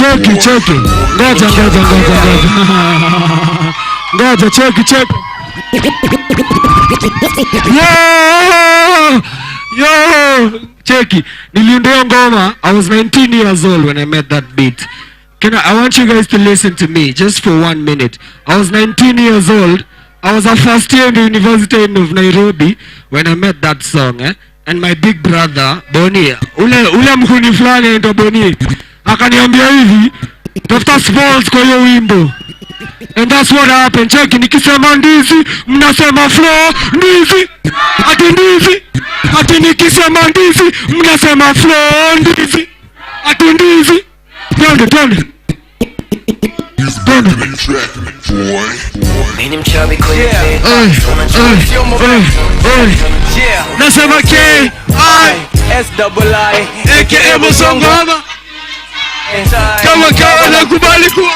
Cheki, cheki. Ngoja, ngoja, ngoja, ngoja. Ngoja, cheki, cheki. Yo! Yo! Cheki. Niliunda ngoma. I was 19 years old when I made that beat. I want you guys to listen to me just for 1 minute. I was 19 years old. I was a first year in the University of Nairobi when I made that song, eh? And my big brother, Boni, ule mhuni fulani anaitwa Boni, akaniambia hivi, "Tafuta Smalls kwa hiyo wimbo." And that's what happened. Cheki, nikisema ndizi, mnasema flow, ndizi. Ati ndizi. Ati nikisema ndizi, mnasema flow, ndizi. Ati ndizi. Twende, twende. Twende. Mimi mchawi kwenye Ey, ey, ey, ey. Yeah. Nasema K I S double I aka Mosongoma, kama kawa nakubali kuwa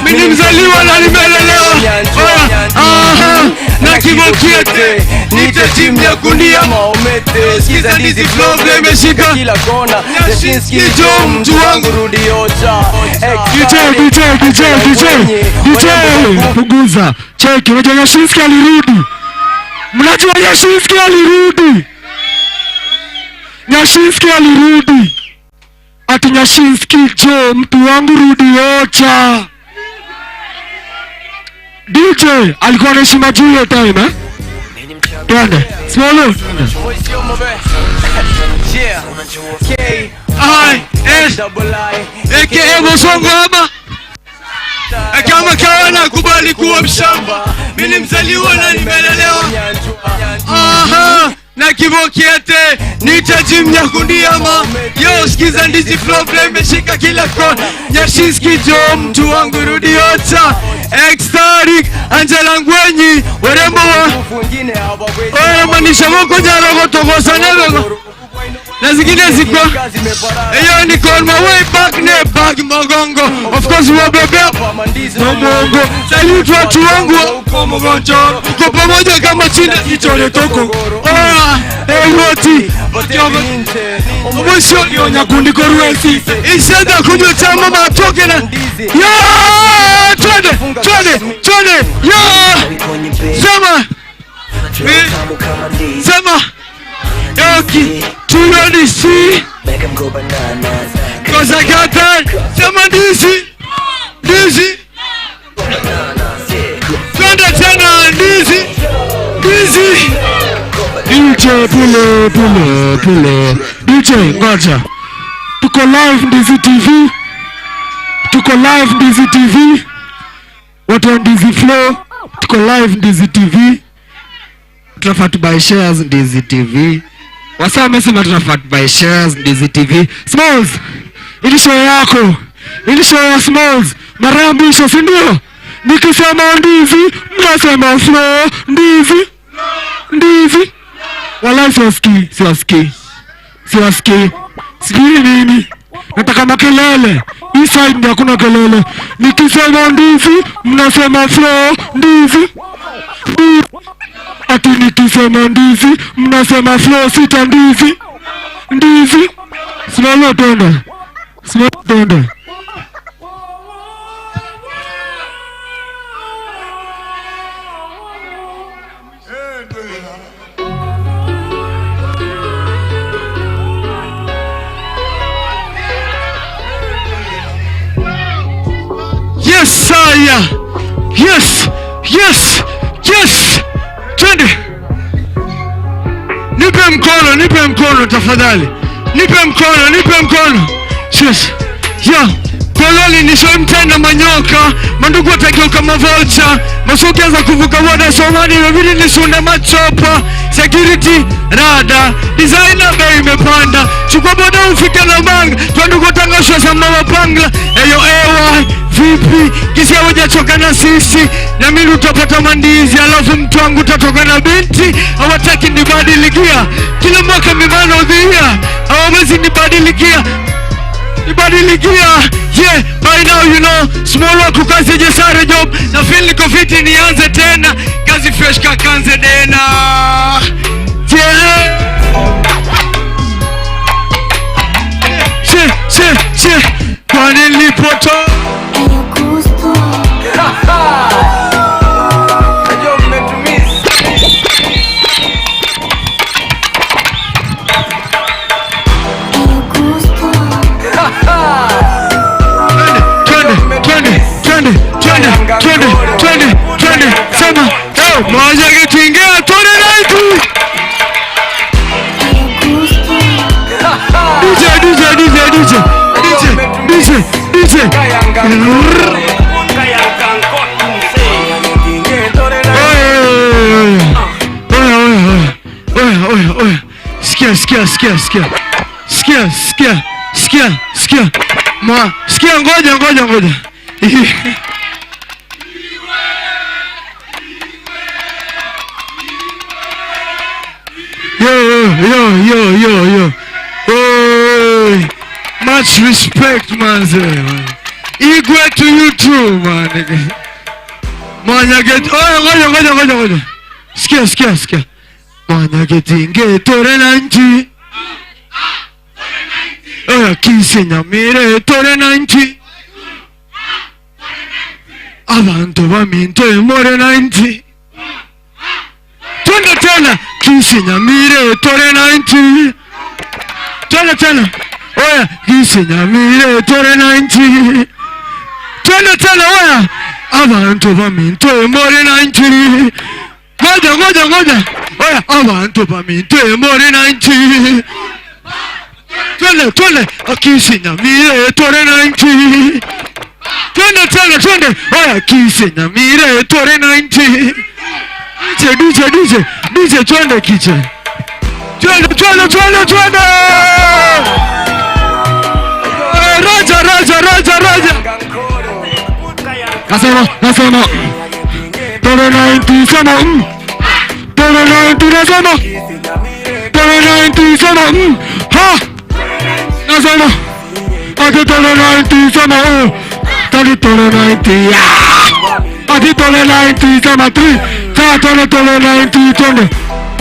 mimi ni mzaliwa na nimelelewa. Oya, aha, na Kibokiete nite timu ya kunia Maomete. Sikiza ndizi flow vile imeshika. Kila kona. Nyashinski jo mtu wangu. Rudi ocha. DJ, DJ, DJ, DJ, DJ, punguza. Cheki, unajua Nyashinski alirudi. Mnajua Nyashinski alirudi. Nyashinski alirudi. Ati Nyashinski jo mtu wangu, rudi ocha. DJ alikuwa anaishi majuu hiyo time, eh? Twende. Smolo. Yeah. K I S double I aka Mosongoma, kama kawa nakubali kuwa mshamba, mimi ni mzaliwa na nimelelewa. Aha, na Kibokiete nita Jim Nyakundiama. Yo, sikiza ndizi flow vile imeshika kila kona. Nyashinski jo mtu wangu, rudi ocha. Extarik Angela Ngwenyi warembo wa oye manisha moko nyaro togosa nebego na zingine ziko eyo niko on my way back ne bag mogongo, of course wabebe mogongo. Salute watu wangu kwa mogonjo, tuko pamoja kama chini kichole toko. Ah, eh, woti mwisho nyakundi koruesi ishenda kunywa chama matoke na ya twende, twende, twende ya sema sema yoki tuyonisi. 'Cause I got that. Sema ndizi, ndizi. Twende tena, ndizi, ndizi. DJ, pule pule pule. DJ, ngoja. Tuko live Ndizi TV. Tuko live Ndizi TV. Watu wa Ndizi Flow, tuko live Ndizi TV. Tunafaa tu buy shares Ndizi TV. Wasa wamesema tunafaa tu buy shares Ndizi TV. Smalls, ili show yako. Ili show ya Smalls. Mara ya mwisho, si ndio? Nikisema ndizi, mnasema flow, ndizi. Ndizi. Wala siwasikii, siwasikii. Siwasikii. Sijui nini. Nataka makelele. Hii side ndio hakuna kelele. Nikisema ndizi, mnasema flow, ndizi. Ndizi. Ati nikisema ndizi, mnasema flow sita, ndizi. Ndizi. Simama twende. Simama twende. Yes, sir. Yes. Twende. Nipe mkono, nipe mkono tafadhali. Nipe mkono, nipe mkono. Yes. Yeah. Koloni nishamtenda manyoka, mandugu watageuka mavocha, masuki anza kuvuka boda Somali, imebidi nisunde machopa, security rada, designer bei imepanda, chukua boda ufike na manga, twandugu tangashwa sama mapangla, eyo ewa, vipi, kisia hujachoka na sisi, na mimi utapata mandizi, alafu mtu wangu utatoka na binti, hawataki nibadilikia, kila mwaka mimano dhia, hawawezi nibadilikia, nibadilikia. Yeah, by now you know small work kazi jesare job na feel niko fiti nianze tena kazi fresh kakanze dena. Yeah, che che che. Hapa nilipotoka. And you gusto. Najua mmetumiss. And you gusto. Twende, twende, twende, twende, twende, twende, twende, sema eh, moja kitingia, twende 90. And you gusto. DJ, DJ, DJ, DJ, DJ, DJ, DJ. Oya, oya, oya, oya, oya, oya. Sikia, sikia, sikia, sikia, sikia, sikia, sikia, sikia, ma, sikia, ngoja, ngoja, ngoja. Yo, yo, yo, yo, yo. Hey, much respect, manze, man. Igwe to you too, man. Mwanyageti, oya, ngoja, ngoja, ngoja, ngoja. Sikia, sikia, sikia. Mwanyagetinge tore 90. Oya, Kisii Nyamire tore 90. Abantu baminte more 90. Twende tena, Kisii Nyamire tore 90. Twende tena. Oya, Kisii Nyamire tore 90. Twende tena, oya. Abantu baminte more 90. Ngoja, ngoja, ngoja. Oya, abantu baminte more 90. Twende, twende. Kisii Nyamire tore 90. Twende tena, twende. Oya, Kisii Nyamire tore 90. DJ, DJ, DJ, DJ, twende kiche. Twende, twende, twende, twende. Eh, Raja, Raja, Raja, Raja. Nasema, nasema. Tore 90, sema. Tore 90, nasema. Tore 90, sema. Ha! Nasema. Ati tore 90, sema. Tore, tore 90, yeah. Ati tore 90, sema 3. Sa tore, tore 90, twende.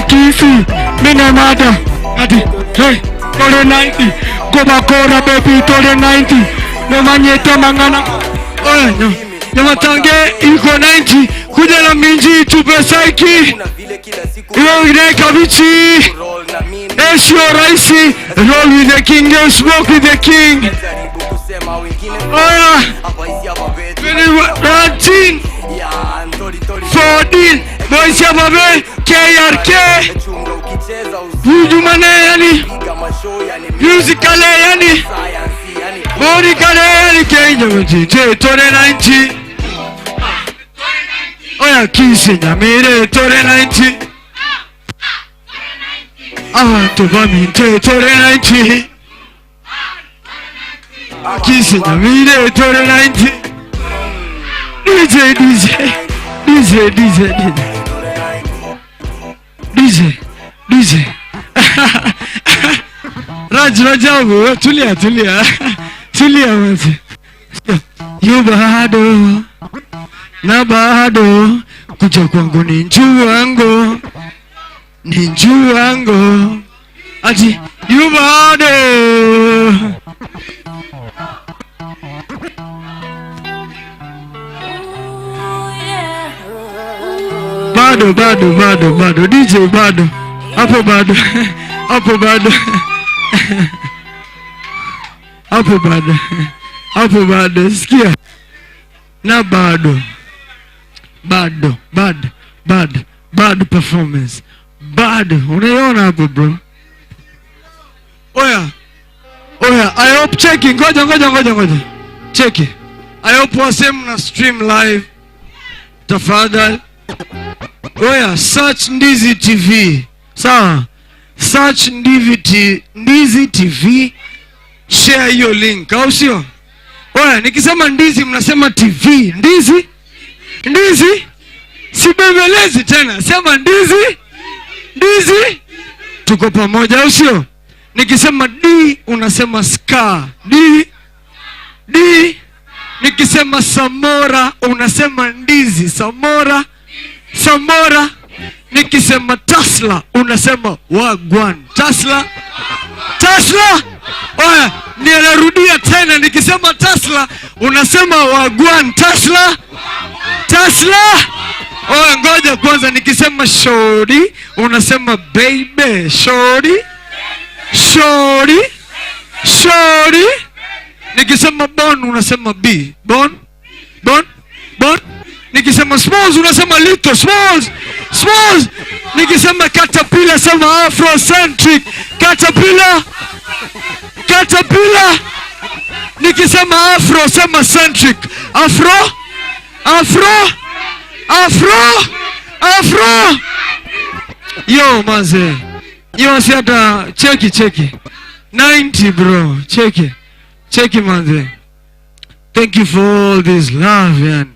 Kisii, mina mada. Ati, hey, tore 90. Gobakora baby, tore 90. No manyete mangana. Oya, no. Nyamatange iko 90. Kuja na minji tupe saiki. Iyo ile kabichi. Esio raisi. Roll with the king, smoke with the king. Oya. 13, 14, Boys ya babe, KRK. Hujumane yani. Musicale yani. Monikale yani Kenya mjinje tore 90. Oya, Kisii Nyamire tore 90. Abantu baminte tore 90. Kisii Nyamire tore 90. DJ, DJ, DJ, DJ, DJ, DJ, DJ. Raj, Rajabu, tulia, tulia, tulia manze. Yu bado na bado kuja kwangu ni njuu wangu, ni njuu wangu. Ati yu bado. Bado, bado, bado, bado. DJ bado. Hapo bado. Hapo bado. Hapo bado. Hapo bado. Sikia. Na bado. Bado, bado, bado, bad performance. Bado. Unaiona hapo bro? Oya. Oya, I hope cheki. Ngoja, ngoja, ngoja, ngoja. Cheki. I hope wasem na stream live. Tafadhali. Oya, search Ndizi TV. Sawa. Search Ndizi TV. Share hiyo link, au sio? Oya, nikisema Ndizi mnasema TV. Ndizi? Ndizi? Sibembelezi tena. Sema Ndizi? Ndizi? Tuko pamoja, au sio? Nikisema D unasema ska. D? D? Nikisema Samora unasema Ndizi. Samora? Samora. Nikisema Tasla unasema Wagwan. Tasla? Tasla? Oya, ninarudia tena, nikisema Tasla unasema wagwan. Tasla, Tasla. Oya, ngoja kwanza, nikisema shorty unasema baby. Shorty, shorty, shorty. Nikisema bon unasema b. Bon, bon, bon. Nikisema smalls unasema little. Smalls, smalls. Nikisema caterpillar sema Afrocentric. Caterpillar, caterpillar. Nikisema afro sema centric. Afro, afro, afro, afro. Yo manze, yo si hata cheki cheki 90 bro, cheki cheki manze. Thank you for all this love yani.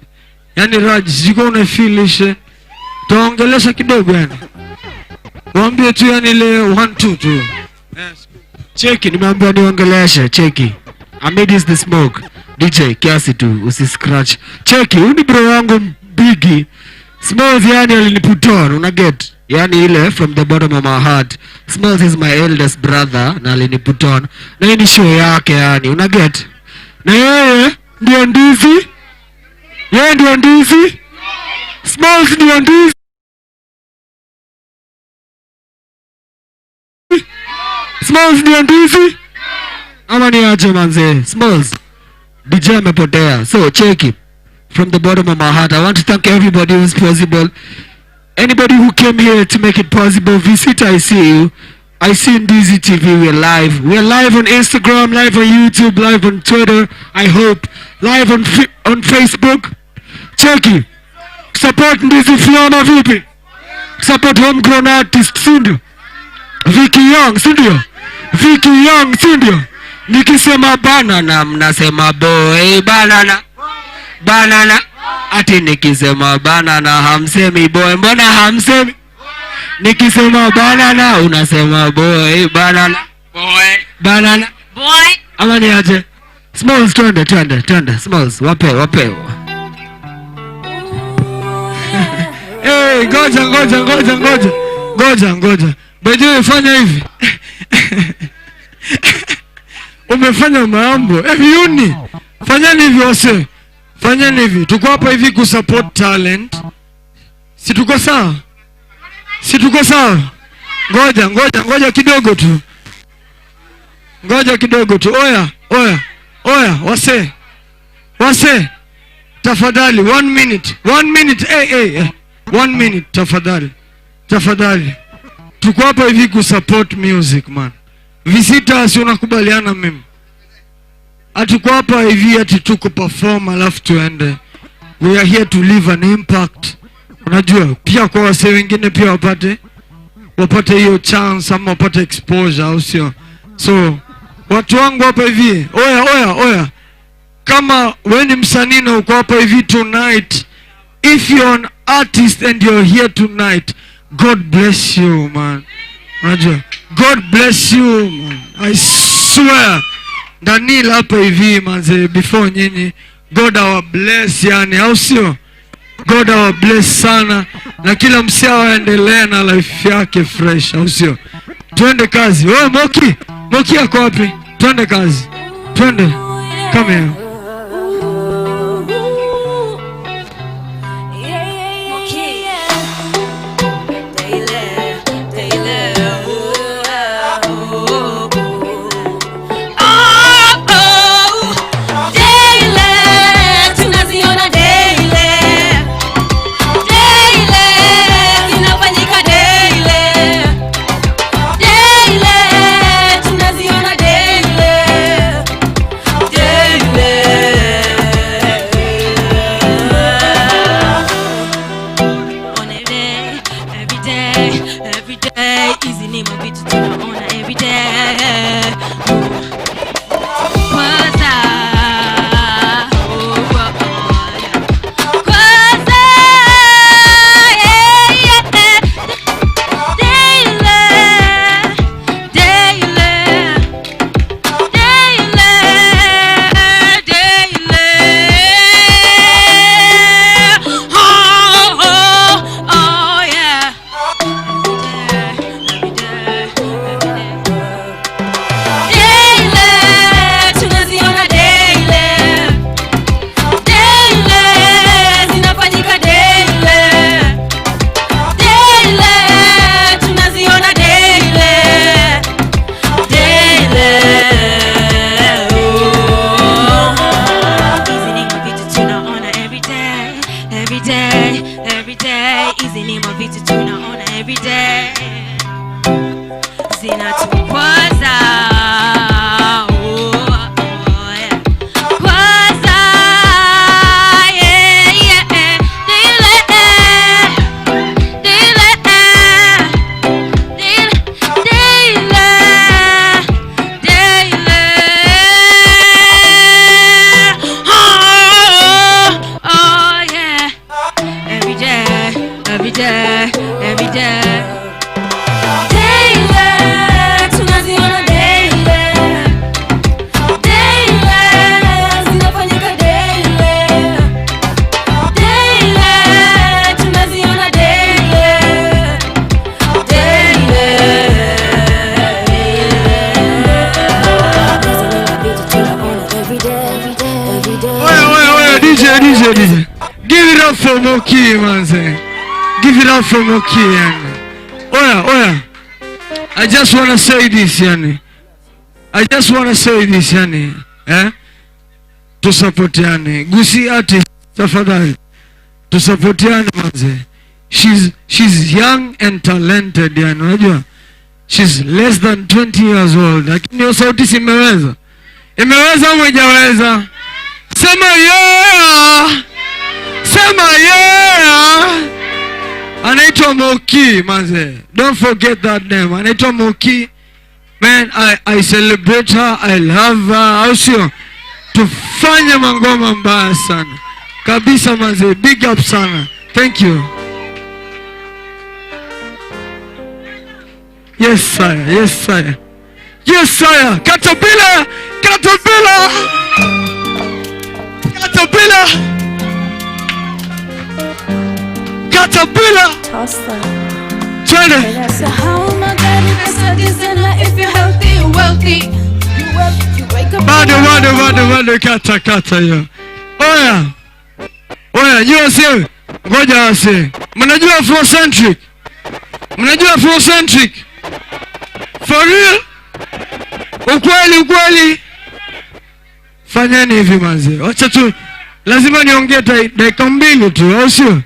Yani Raj, siko unafilishe. Tuongelesha kidogo yani. Waambie tu yani ile 1 2 tu. Yes. Cheki, nimeambiwa niongeleshe. Cheki. Amidst the smoke. DJ, kiasi tu, usi scratch. Cheki, huyu ni bro wangu Biggie. Smalls yani aliniput on, una get? Yani ile from the bottom of my heart. Smalls is my eldest brother na aliniput on. Na hii ni show yake yani, una get? Na yeye ndio ndizi. Yeye ndio ndizi. Smalls ndio ndizi. Smalls ndio ndizi. Ama ni aje manze? Smalls. DJ amepotea. So cheki. From the bottom of my heart, I want to thank everybody who's possible. Anybody who came here to make it possible. Visit, I see you. I see Ndizi TV, we're live. We're live on Instagram, live on YouTube, live on Twitter, I hope. Live on Facebook. Cheki. Support Ndizi Fiona vipi? Support homegrown artist, si ndio? Vicky Young, si ndio? Vicky Young, si ndio? Nikisema banana mnasema boy, banana. Banana. Ati nikisema banana hamsemi boy, mbona hamsemi? Nikisema banana unasema boy, banana. Boy. Banana. Boy. Ama ni aje? Smalls, twende twende twende. Smalls, wape wape. Hey, ngoja ngoja ngoja ngoja. Ngoja ngoja. By the way, fanya hivi. Umefanya mambo. Viuni. Fanyeni hivi wase. Fanyeni hivi. Tuko hapa hivi kusupport talent. Si tuko sawa? Si tuko sawa? Ngoja ngoja ngoja kidogo tu. Ngoja kidogo tu. Oya, oya. Oya, wase. Wase. Tafadhali 1 minute. 1 minute. Hey, hey. 1 minute tafadhali. Tafadhali. Tuko hapa hivi kusupport music man. Visitors unakubaliana mimi? Hatuko hapa hivi ati tuko perform alafu tuende. We are here to leave an impact. Unajua pia kwa wase wengine pia wapate hiyo chance ama wapate exposure, au sio? So watu wangu hapa hivi, oya oya oya. Kama wewe ni msanii na uko hapa hivi tonight, if you're an artist and you're here tonight, God bless you man. Unajua, God bless you man. I swear. Daniel hapa hivi manze, before nyinyi, God our bless yani, au sio? God our bless sana, na kila msia aendelee na life yake fresh, au sio? Twende kazi. Wewe Moki, Moki yako wapi? Twende kazi. Twende. Come here. Tunaziona daily, daily. Every day. Oya, oya, oya, DJ, DJ, DJ. Give it up for Moki, manze. Give it up for Moki, yani. Oya, oya. I just wanna say this, yani. I just wanna say this, yani. Eh? Tusupportiane. Gusii artist, tafadhali. Tusupportiane, manze. She's young and talented, yani. Unajua? She's less than 20 years old. Lakini hiyo sauti si imeweza. Imeweza au haijaweza? Sema yeah! Sema yeah! Anaitwa Moki, manze. Don't forget that name. Anaitwa Moki. Man, I celebrate her. I love her. Au sio? Tufanye mangoma mbaya sana. Kabisa manze. Big up sana. Thank you. Yes, sir. Yes, sir. Yes, sir. Caterpillar! Caterpillar! Caterpillar! Caterpillar! Toss them. Twende. Sahau magari, pesa, dizela, if you're healthy, you're wealthy. You wake up. Bado, bado, bado, bado, kata, kata hiyo. Oya. Oya, jua wase. Ngoja wase. Mnajua Afrocentric? Mnajua Afrocentric? For real? Ukweli, ukweli. Fanyeni hivi manze. Wacha tu lazima niongee dakika 2 tu, au sio?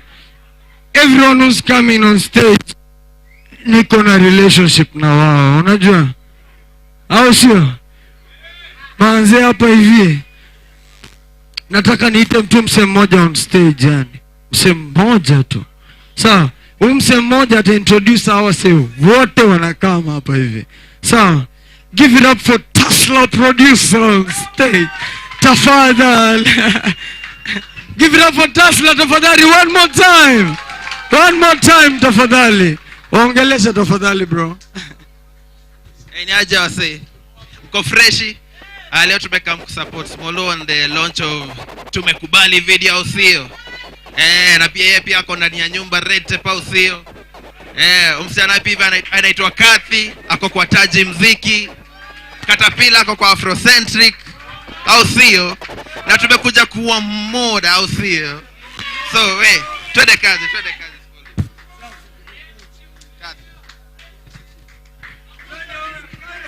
Everyone who's coming on stage niko na relationship na wao, unajua? Au sio? Manze hapa hivi nataka niite mtu msee mmoja on stage, yani. Msee mmoja tu. Sawa, huyu msee mmoja ata introduce hawa wasee wote wanakaa hapa hivi. Sawa. Give it up for Tesla producer on stage. Tafadhali. Give it up for Tesla tafadhali, one more time. One more time tafadhali. Waongelesha tafadhali, bro. Hey, ni aje wasee? Mko freshi? Leo tumekam kusupport Smolo on the launch of Tumekubali video, au sio? Na pia yeye pia ako ndani ya nyumba Red Tape, au sio? Msichana pia hivi anaitwa Kathy, ako kwa Taji Mziki. Katapila ako kwa Afrocentric, au sio? Na tumekuja kuwa mmoja, au sio? So, twende kazi, twende kazi.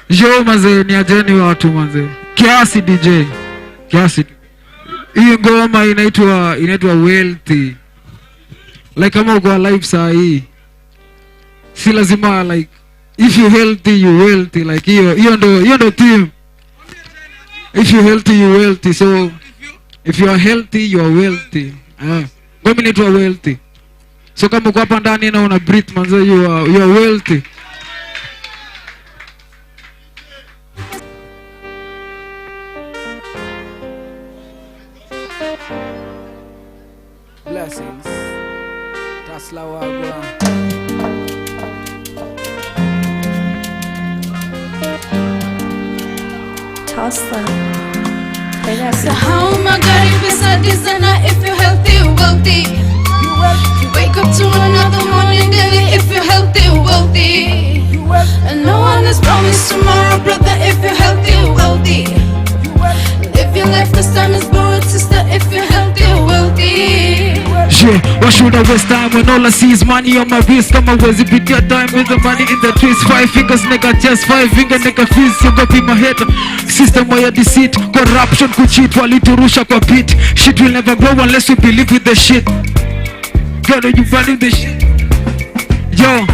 Kathy. Yo manze, ni ajeni watu manze. Kiasi DJ. Kiasi. Hii ngoma inaitwa Wealthy. Like kama uko alive saa hii, si lazima, like if you healthy you wealthy, like hiyo ndo theme. If you healthy you wealthy. So if you are healthy you are wealthy. Ngoma inaitwa Wealthy. So kama uko hapa ndani na una breathe manze, you are wealthy. Blessings. Tasla wagwan. Toss them. Sahau magari, pesa, dizela, if you're healthy, you're wealthy. You wake up to another morning daily if you're healthy, you're wealthy. And no one has promised tomorrow, brother, if you're healthy, you're wealthy. Live your life 'cause time is borrowed, sister, if you're healthy, you're wealthy. Yeah, why should I waste time when all I see is money on my wrist? Kama wezi pitia time with the money in the twist. Five fingers nigga chest, five finger nigga fist. You gon' be my hater. System wire deceit, corruption kucheat, waliturusha kwa pit. Shit will never grow unless we believe with the shit. Girl, you value the shit. Yo,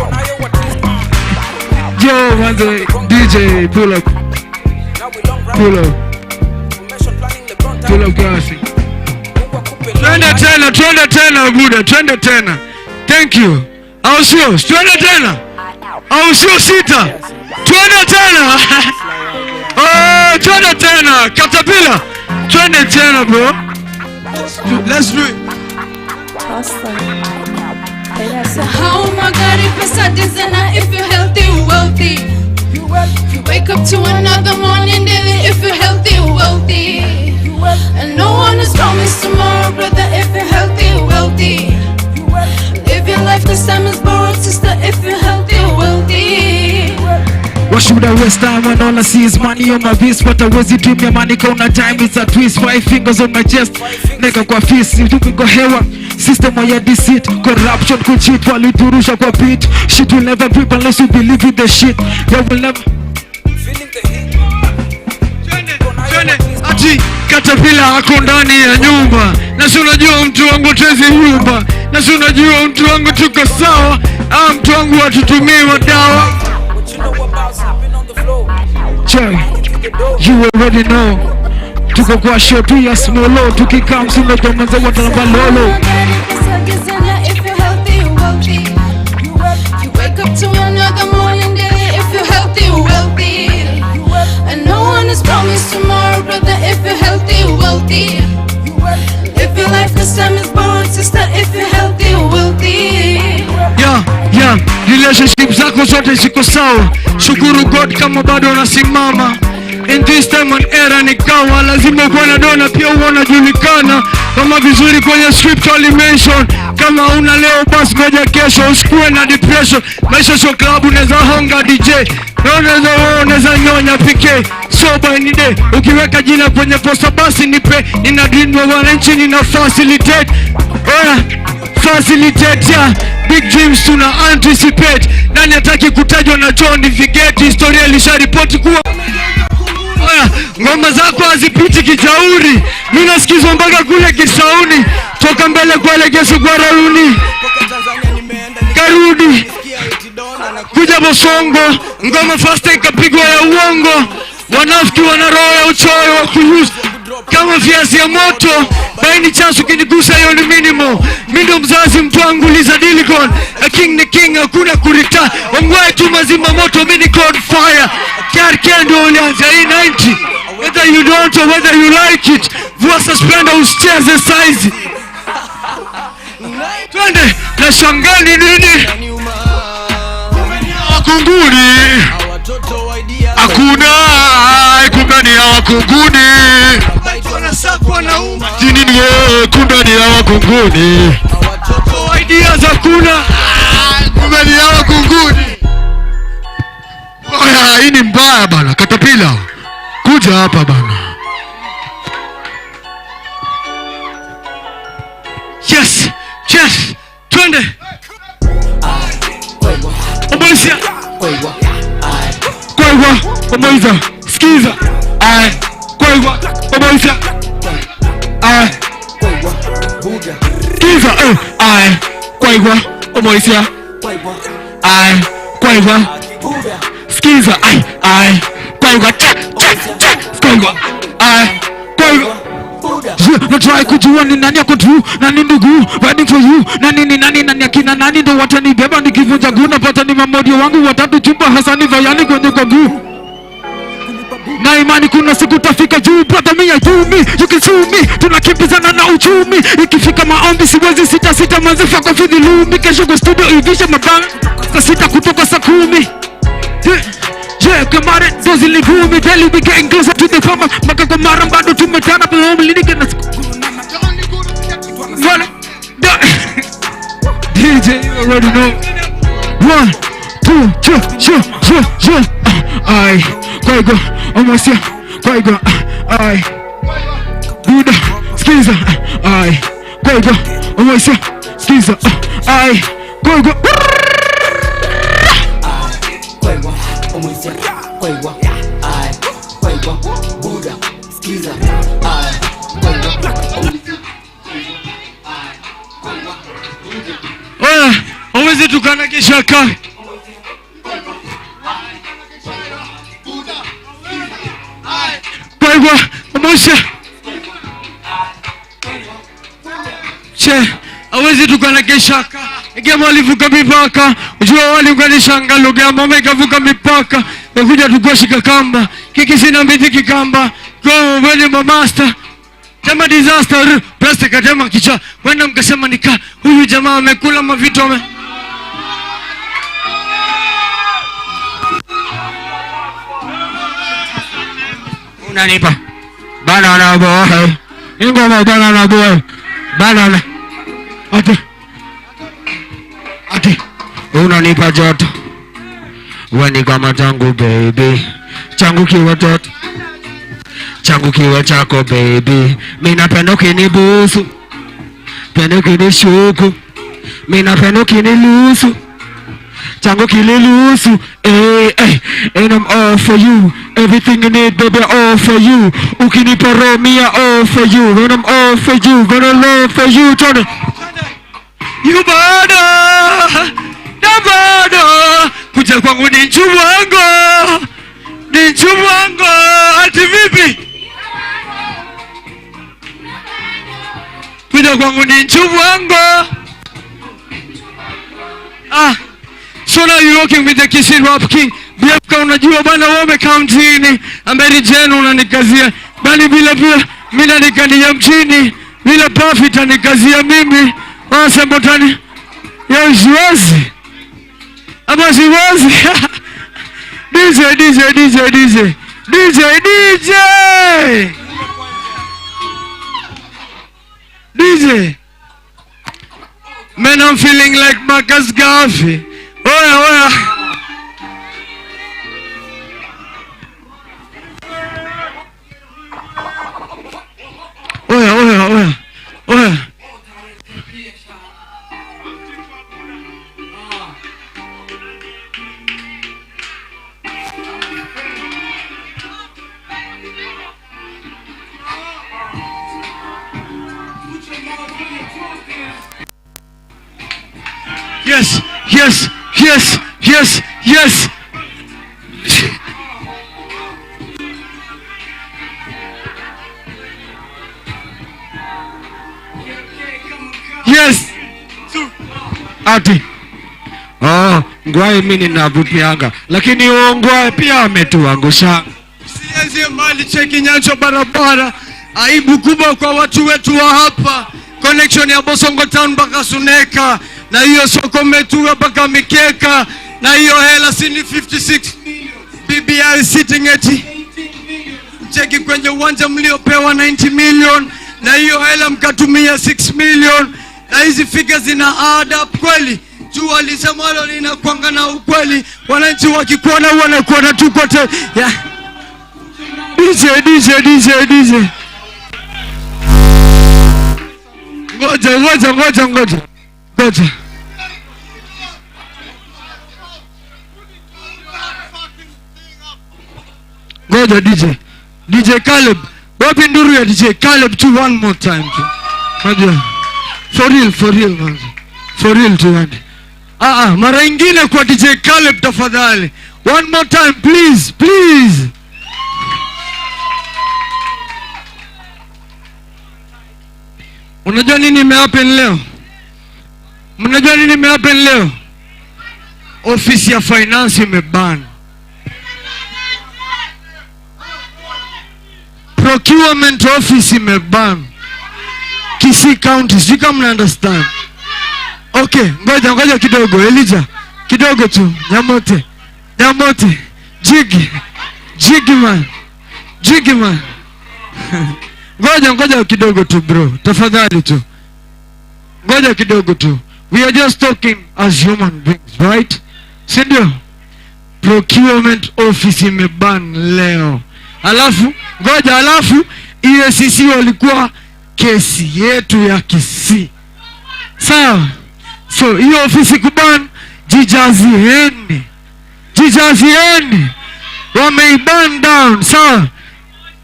yo, manze, DJ, pull up, pull up, pull up, kiasi. Twende tena, twende tena buda, twende tena. Thank you. Au sio? Twende tena. Au sio sita? Twende tena. Oh, twende tena. Caterpillar. Twende tena, bro. Let's do it. Toss them. Sahau magari, pesa, dizela, if you're healthy, you're wealthy. You wake up to another morning daily if you're healthy, you're wealthy. And no one has promised tomorrow, brother, if you're healthy, you're wealthy. Live your life 'cause time is borrowed, sister, if you're healthy, you're wealthy. Why should Should I waste time when all I see is money on my wrist? But hawezi dream ya money kauna time, it's a twist. Five fingers on my chest, neka kwa fist, uchumi kwa hewa. System ya deceit, corruption, kucheat, waliturusha kwa pit. Shit will never grip unless you believe in the shit. They will never. Twende. Ati katapila ako ndani ya nyumba, na si unajua mtu wangu tezi nyumba, na si unajua mtu wangu tuko sawa, ah, mtu wangu hatutumii madawa. Check, you already know. Tuko kwa show tu ya Smolo, tukikam si unajua manze watalamba lolo. If you're healthy, you're wealthy. You wake up to another morning daily if you're healthy, you're wealthy. And no one is promised tomorrow, brother. If you're healthy, you're wealthy. If your life this time is borrowed, sister. If you're healthy, you're wealthy. Yeah, relationship zako zote ziko sawa, shukuru God kama bado unasimama. In this time and era ni kawa, lazima ukuwe na dona pia uwe unajulikana kama vizuri kwenye scripture mention. Kama una leo basi ngoja kesho, usikuwe na depression. Maisha sio club, unaweza honga DJ na unaweza wewe unaweza nyonya PK sober any day. Ukiweka jina kwenye posta basi nipe, nina dream wa wananchi, nina facilitate. Oya, facilitate, yeah. Big dreams tuna anticipate. Nani hataki kutajwa na John Vigeti? Historia ilisharipoti kuwa. Oya, ngoma zako hazipiti kijauri, mi nasikizwa mpaka kule Kisauni, toka mbele kuelekea kwa Rauni, karudi kuja Bosongo, ngoma fasta ikapigwa ya uongo. Wanafiki wana roho ya uchoyo wa kuuse kama viazi ya moto. By any chance ukinigusa hiyo ni minimal. Mi ndo mzazi mtu wangu Liza Dilicon. A king ni king, hakuna kurita. Ongwae tu mazima moto, mi niko on fire. KRK ndio ulianza hii 90. Whether you don't or whether you like it. Vua suspender usicheze size. Twende na shangani nini? Wakunguni. Hakuna, kumbe ni hawakunguni. Wanasakwa na umma. Nini wewe, kumbe ni hawakunguni. Ideas hakuna. Kumbe ni hawakunguni. Oya, hii ni mbaya bana. Katapila. Kuja hapa bana. Yes. Twende. Omoisia. Kwaigwa, Omoiza, skiza. Ai, kwaigwa, Omoisia. Ai, skiza, eh. Ai, kwaigwa, Omoisia. Ai, kwaigwa. Skiza, ai, ai, kwaigwa, cha, cha, cha, kwaigwa. Ai, kwaigwa. Na try kujua ni nani ako true, nani ndugu riding for you, nani ni nani, nani akina nani ndo watanibeba nikivunja guu. Napata ni mamodio wangu watatu chumba Hasani Vayani kwenye kwa guu. Na imani kuna siku tafika juu, brother me you me, you can sue me. Tunakimbizana na uchumi, ikifika maombi siwezi sita sita, manze fuck off with the lumi. Kesho kwa studio ivishe mabang saa 6 kutoka saa 10. Yeah, kamare dozi ligumi, daily we getting closer to the farmer. Maka kwa mara bado tumetana pa home linige na wala DJ, you already know. 1 2 3 4 4 4. Ai, kwaigwa, omosia, kwaigwa, ai. Buda, skiza, ai. Kwaigwa, omosia, skiza, ai. Kwaigwa. Kwaigwa, omosia, kwaigwa, ai. Kwaigwa, Buda, skiza, ai. Kwaigwa, omosia. Oya, hawezi tukana kishaka. Kwaigwa, omosia. Che, hawezi tukana kishaka. Ngema walivuka mipaka, ujua waliunganisha lugha ya mama ikavuka mipaka. Wekuja tukoshika kamba, kiki sina mbiti kikamba. Go wewe ni master. Jamaa disaster, plastic jamaa kicha. Wenda mkasema nika, huyu jamaa amekula mavitu ame. Unanipa. Banana boy. Ingoma banana boy. Banana. Ati. Ati. Unanipa joto. Weni kama changu baby, changu kiwa toto, changu kiwa chako baby. Mimi napenda ukinibusu, penda ukinishuku, mimi napenda ukinilusu, changu kililusu. Hey, hey, and I'm all for you. Everything you need, baby, all for you. Ukinipa roho, me all for you. And I'm all for you, gonna love for you. Tony, You bado na bado kuja kwangu ni nchumwango, ni nchumwango. Ati vipi? Kuja kwangu ni nchumwango. Ah, so now you working with the Kisii Rap King. BFK, unajua bana wewe umekaa mjini, amberi jenu unanikazia. Bali bila pia mimi nanikania mjini, bila profit anikazia mimi. Wanasema tani ya siwezi. Ama siwezi. DJ DJ DJ DJ DJ DJ DJ. Man, I'm feeling like Marcus Garvey. Oya, oya. Oya, oya, oya. Oya. Yes, yes, yes, yes, yes. Yes. Ati. Oh, ngwai mimi ninavutianga, lakini huo ngwai pia ametuangusha. Siezi mbali, cheki nyancho barabara. Aibu kubwa kwa watu wetu wa hapa. Connection ya Bosongo Town mpaka Suneka, na hiyo soko metua mpaka Mikeka, na hiyo hela sini 56 million. BBI sitting at 18 million. Cheki kwenye uwanja mliopewa 90 million, na hiyo hela mkatumia 6 million. Na hizi figures zina add up kweli. Jua lisemwalo linakuanga na ukweli. Wananchi wakikuona wanakuona tu kote. Yeah. DJ DJ DJ DJ. Ngoja ngoja ngoja ngoja. Ngoja. Ngoja DJ. DJ Caleb. Wapi nduru ya DJ Caleb tu one more time tu. Ngoja. For real, for real man. For real tu man. Ah ah, mara ingine kwa DJ Caleb tafadhali. One more time please, please. Unajua nini imehappen leo? Mnajua nini imehappen leo? Ofisi ya finance imeban. Procurement office imeban. Kisii County, sijui kama mna understand. Okay, ngoja ngoja kidogo Elijah. Kidogo tu, Nyamote. Nyamote. Jigi. Jigi man. Jigi man. Ngoja ngoja kidogo tu bro, tafadhali tu. Ngoja kidogo tu. We are just talking as human beings, right? Si ndio? Procurement office imeban leo. Alafu ngoja, alafu EACC walikuwa kesi yetu ya Kisii. Sawa. So hiyo ofisi kuban, jijazieni. Jijazieni. Wameiban down, sawa.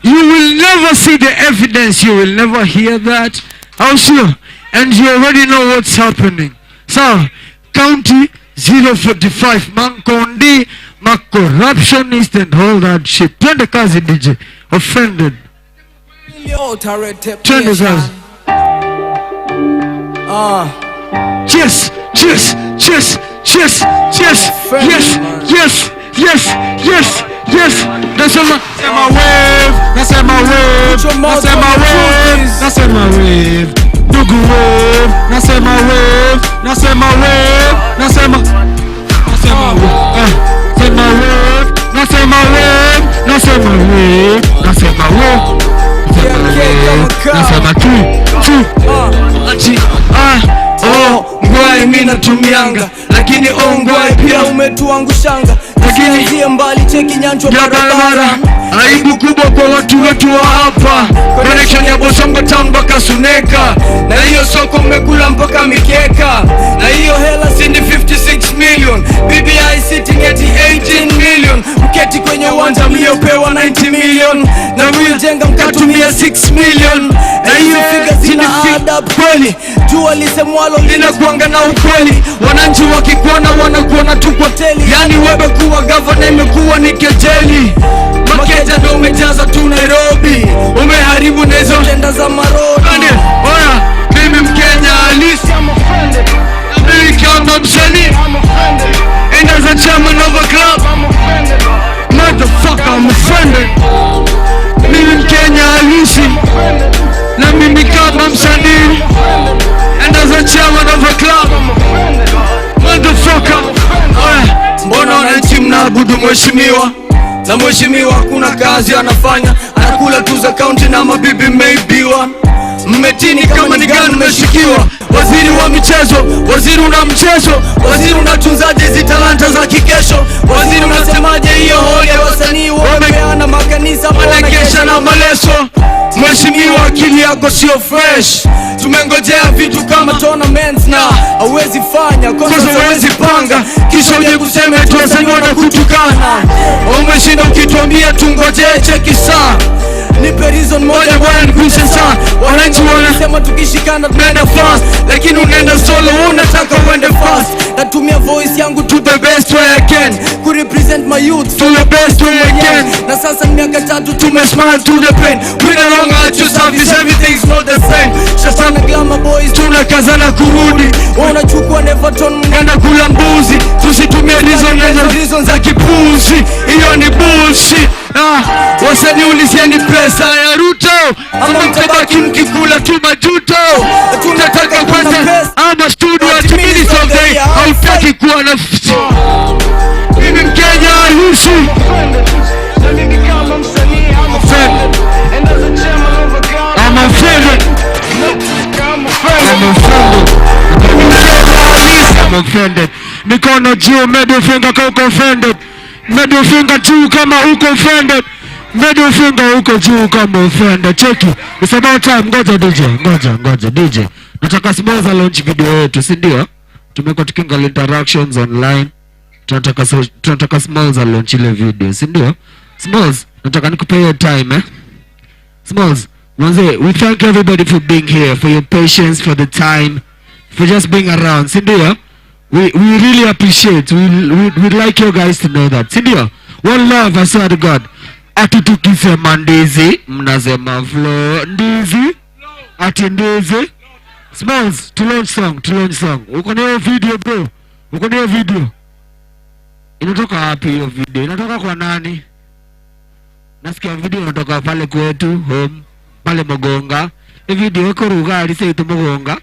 You will never see the evidence. You will never hear that. How sure? And you already know what's happening. So, County 045, Mankondi, ma corruptionist and all that shit. Twende kazi DJ. Offended. Twende kazi. Yes, yes, yes, yes, yes, yes, yes, yes, yes, yes. Nasema sema wave, nasema wave, nasema wave, nasema wave. Ndugu wave, nasema wave, nasema wave, nasema nasema wave, sema wave, nasema wave, nasema wave, nasema wave, nasema tu tu. Ati ah oh ngwai mimi natumianga, lakini oh ngwai pia umetuangushanga. Lakini Usianzie mbali, cheki nyanjwa ya barabara, aibu kubwa kwa watu wetu wa hapa. Connection ya Bosongo town mpaka Suneka, Na hiyo soko mmekula mpaka mikeka, na hiyo hela sindi 56 million, BBI sitting at 18 million, mketi kwenye uwanja mliopewa 90 million, na mliojenga mkatumia 6 million, na hiyo figa zina add up kweli, jua lisemwalo linakuanga na ukweli. Wananchi wakikuona wanakuona tu kwa teli. Yani wewe kuwa gavana imekuwa ni kejeli. Makeja ndo umejaza tu Nairobi, umeharibu na hizo tenda za marodi. Pande, oya, mimi Mkenya halisi, mimi kama msanii, and as a chairman of a club, motherfucker I'm offended. Mimi Mkenya halisi, na mimi kama msanii, and as a chairman of a club, motherfucker. Oya, Mbona wananchi mnaabudu mheshimiwa, na mheshimiwa hakuna kazi anafanya, anakula tu za kaunti na mabibi mmeibiwa, mmetini kama ni gani mmeshikiwa. Waziri wa michezo, waziri una mchezo, waziri unatunzaje hizi talanta za kikesho? Waziri unasemaje hiyo holi ya wasanii wameana makanisa wanakesha na maleso. Mheshimiwa, akili yako sio fresh, tumengojea vitu kama tournaments na hauwezi fanya Kosa huwezi panga, kisha uje kusema eti wasanii wanakutukana. Umeshinda ukituambia tungojee, cheki saa Nipe reason moja moja bwana, nikuse saa. Wananchi wanasema tukishikana tunaenda fast, lakini unaenda solo, unataka uende fast. Natumia voice yangu To the best way I can, kurepresent my youth to the best way I can. na sasa ni miaka 3 Tumesmile to the pain, we no longer at your service, everything's not the same. Sasa na glamour boys tunakazana kurudi, wanachukua Neverton enda kula mbuzi, tusitumie reason za kipuzi, hiyo ni bullshit. Ah, wasanii ulisieni pesa ya Ruto, ama mtabaki mkikula tu majuto. Tunataka pesa ama studio at minutes of the hautaki kuwa na mimi Mkenya halisi. I'm offended. I'm offended. I'm offended. Mikono juu, middle finger kama uko offended. Middle finger juu kama uko offended. Middle finger uko juu kama offended. Cheki. It's about time. Ngoja DJ, ngoja, ngoja DJ. Nataka Smalls launch video yetu, si ndio? Tumekuwa tukiangalia interactions online. Tunataka Smalls launch ile video, si ndio? Smalls, nataka nikupe hiyo time eh. Smalls, manze, we thank everybody for being here, for your patience, for the time, for just being around, si ndio? We really appreciate. We'd like you guys to know that. Si ndio? One love, I swear to God. Ati tukisema ndizi, mnasema flow. Ndizi? Ati ndizi? Smalls, to launch song, to launch song. Uko na hiyo video bro? Uko na hiyo video? Inatoka wapi hiyo video? Inatoka kwa nani? Nasikia video inatoka pale kwetu home, pale Mugonga. E video iko rugari sasa Mugonga.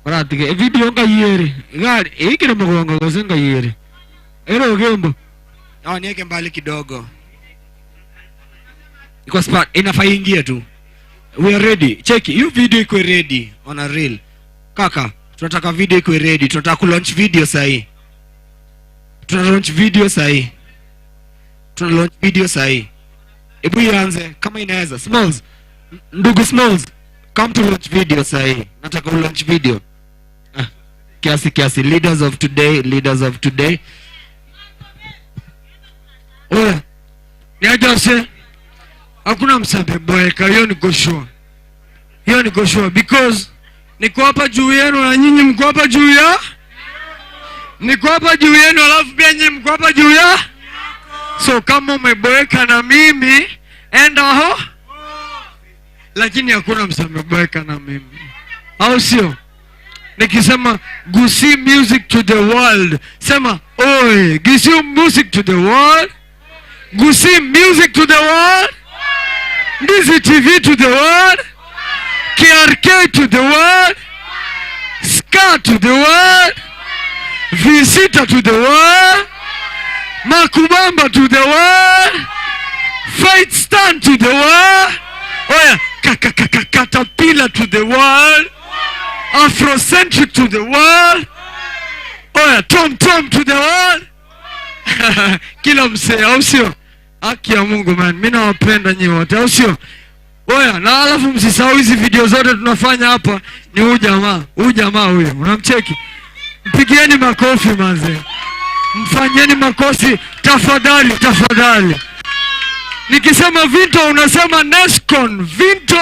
Uratige e video nga yere. Gari ikire Mugonga gose nga yere. Ero gembo. Oh, niweke mbali kidogo. Iko smart, inafaa ingie tu. We are ready. Check hiyo video iko ready on a reel. Kaka, tunataka video iko ready. Tunataka ku launch video sahi. Tuna launch video sahi. Tuna launch video sahi. Hebu ianze kama inaweza. Smalls, ndugu Smalls, come to launch video sahi. Nataka u launch video. Ah, kiasi kiasi, leaders of today, leaders of today. Oya, niaje, hakuna msambe boeka, hiyo niko sure. Hiyo niko sure because niko hapa juu yenu na nyinyi mko hapa juu ya, niko hapa juu yenu alafu pia nyinyi mko hapa juu ya. So kama umeboeka na mimi enda ho, lakini hakuna msameboeka na mimi, au sio? Nikisema Gusii music to the world, sema oi, Gusii music to the world, Gusii music to the world, Ndizi TV to the world, KRK to the world, Ska to the world, Visita to the world, Makubamba to the world, Fight Stand to the world, oya, Caterpillar to the world, Afrocentric to the world, oya, Tom Tom to the world. Kila msee, au sio? Haki ya Mungu man, mimi nawapenda nyinyi wote, au sio? Oya, na alafu msisahau hizi video zote tunafanya hapa ni huyu jamaa, huyu jamaa huyu. Unamcheki? Mpigieni makofi manze. Mfanyeni makofi tafadhali, tafadhali. Nikisema Vinto unasema Nescon, Vinto.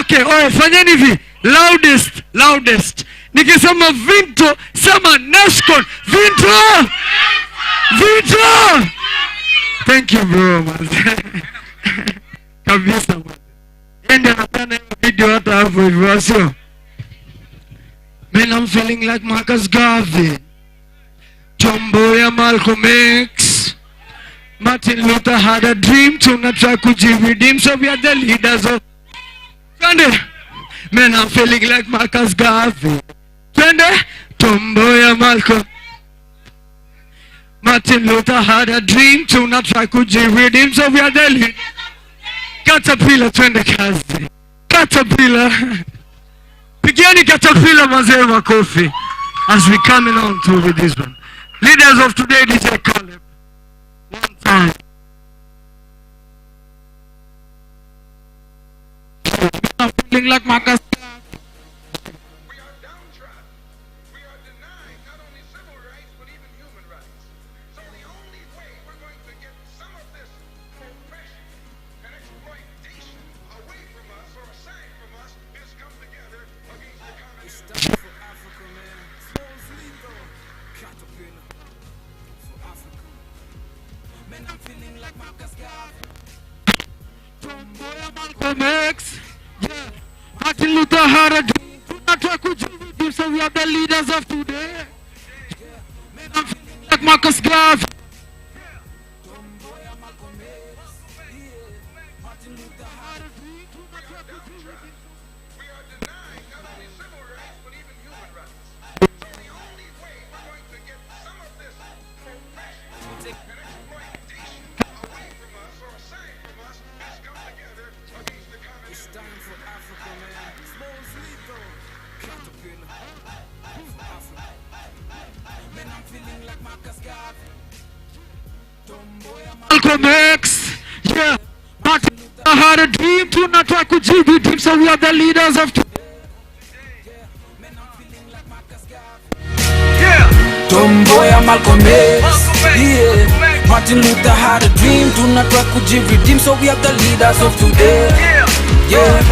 Okay, oya, fanyeni hivi. Loudest, loudest. Nikisema Vinto, sema Nescon. Vinto! Vinto! Thank you bro, manze. Kabisa manze. Yeye ndiye anapenda hiyo video hata hapo hivyo, sio? Man, I'm feeling like Marcus Garvey. Tomboya Malcolm X. Martin Luther had a dream tunataka kujiredeem, so we are the leaders of. Twende. Man, I'm feeling like Marcus Garvey. Twende. Tomboya Malcolm. Martin Luther had a dream tunataka kujiredeem, so we are the leaders. Caterpillar, twende kazi. Caterpillar. Pigieni Caterpillar mazee makofi as we coming on through with this one. Leaders of today, DJ Caleb. One time. I'm feeling like Marcus. We are downtrodden. We are denied not only civil rights, but even human rights. So the only way we're going to get some of this oppression and exploitation away from us or aside from us is come together against the common enemy. For Africa, man. Smalls Lethal. Caterpillar. For Africa. Man, I'm feeling like Marcus Garvey. Tomboya Malcolm X. Yeah. Martin Luther had a dream. Tunataka kujiredeem, so we are the leaders of today. Yeah. Man, I'm feeling like Marcus Garvey. Tomboya Malcolm X. Yeah. Martin Luther had a dream. We are denied not only civil rights, but even human rights. So the only way we're going to get some of this oppression and exploitation away from us or aside from us is come together against the common It's enemy. time for Africa, man. Smalls Lethal. Caterpillar. For Africa. Man, I'm feeling like Marcus Garvey. Tomboya Malcolm X. Yeah. Martin Luther had a dream. Tunataka kujiredeem, so we are the leaders of today. Man, I'm feeling like Marcus Garvey. Tomboya Malcolm X. Yeah. Martin Luther had a dream. Tunataka kujiredeem, so we are the leaders of today. Yeah.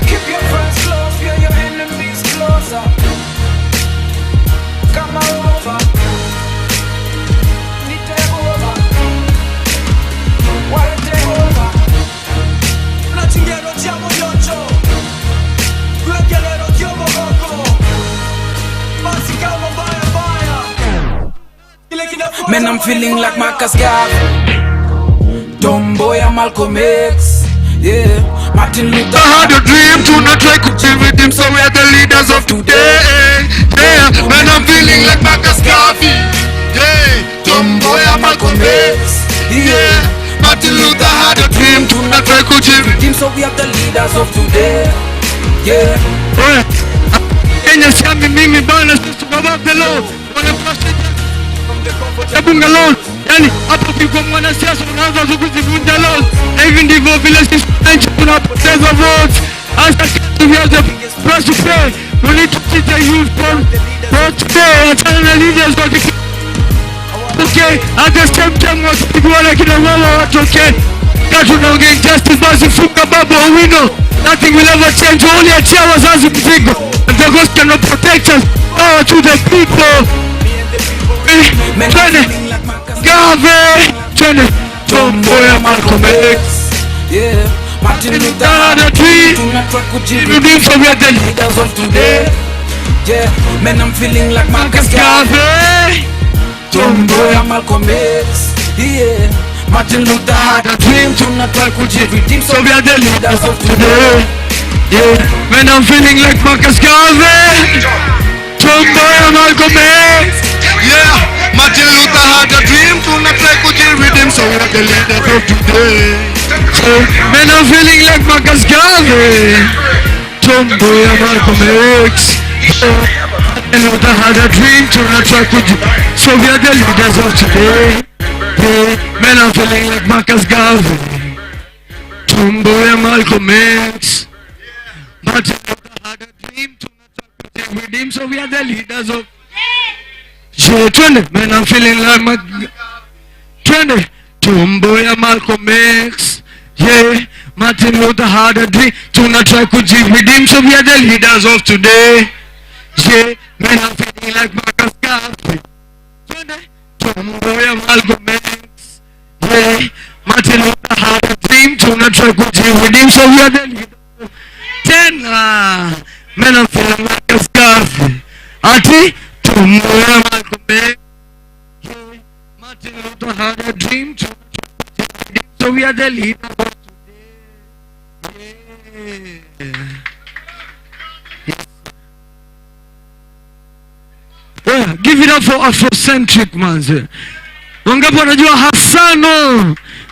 Keep your friends close, fear your enemies closer. Come over, need take over. Why take over? Nachingero chamo yocho Kuekelero kiomo Basi kama mbaya mbaya Kile kinafuata. Man, I'm feeling like Marcus Garvey. Tomboya Malcolm X. Yeah. Martin Luther I had a dream tunataka kujiredeem, so we are the leaders of today. Yeah, man, I'm feeling like Marcus Garvey. Yeah, Tomboya Malcolm X. Yeah, Martin Luther had a dream tunataka kujiredeem. Team, so we are the leaders of today. Yeah. Oya, Kenya siami mimi bana, sisi tuko above the law. Wanapasha bunge law. Yani hapo ukikuwa mwanasiasa unaanza tu kuzivunja laws. Na hivi ndivyo vile sisi wananchi tunapoteza votes. Hasa we have the price to pay. We need to teach the youth from today. Achana na leaders waki. Okay, at the same time wakipigwa na kina mama watokee. Kama tunaongea injustice basi funga Babu Owino. Nothing will ever change. Only achia wazazi mzigo. If the ghost cannot protect us, power to the people. Man, I'm Twende. feeling like Marcus Garvey. Twende. Tomboya Malcolm X. Yeah. Martin Luther had a dream. Tunataka kujiredeem, Redeem, so we are the leaders of today. Yeah. Man, I'm feeling like Marcus Garvey. Garvey. Tomboya Malcolm X. Yeah. Martin Luther had a dream, tuna try kujiredeem, So we are the leaders of today. Yeah, man, I'm feeling like Marcus Garvey. Tumbo ya Malcolm X. Yeah, Martin Luther had a dream, tuna try kujiredeem, so we are the leaders of today. Man, I'm feeling like Marcus Garvey. Tumbo ya Malcolm X. Martin Luther had a dream, tuna try kuji. So we are the leaders of today. Yeah, man, I'm feeling like Marcus Garvey. Tumbo ya Malcolm X. Martin Luther had a dream, tuna try kujiredeem, so we are the leaders of. Yeah, twende. Man, I'm feeling like my. Twende. Tumbo ya Malcolm X. Yeah, Martin Luther had a dream. Tuna try kujiredeem, so we are the leaders of today. Yeah, man, I'm feeling like Marcus Garvey. Twende. Tumbo ya Malcolm X. Yeah, Martin Luther had a dream. Tuna try kujiredeem, so we are the leaders. Tena. Man, I'm feeling like Marcus Garvey. Ati, tumbo ya Malcolm X. Yeah, Martin Luther had a dream. Tuna try kujiredeem, so we are the leaders of today. Yeah. Yeah, give it up for Afrocentric, manze. Wangapi wanajua Hassano?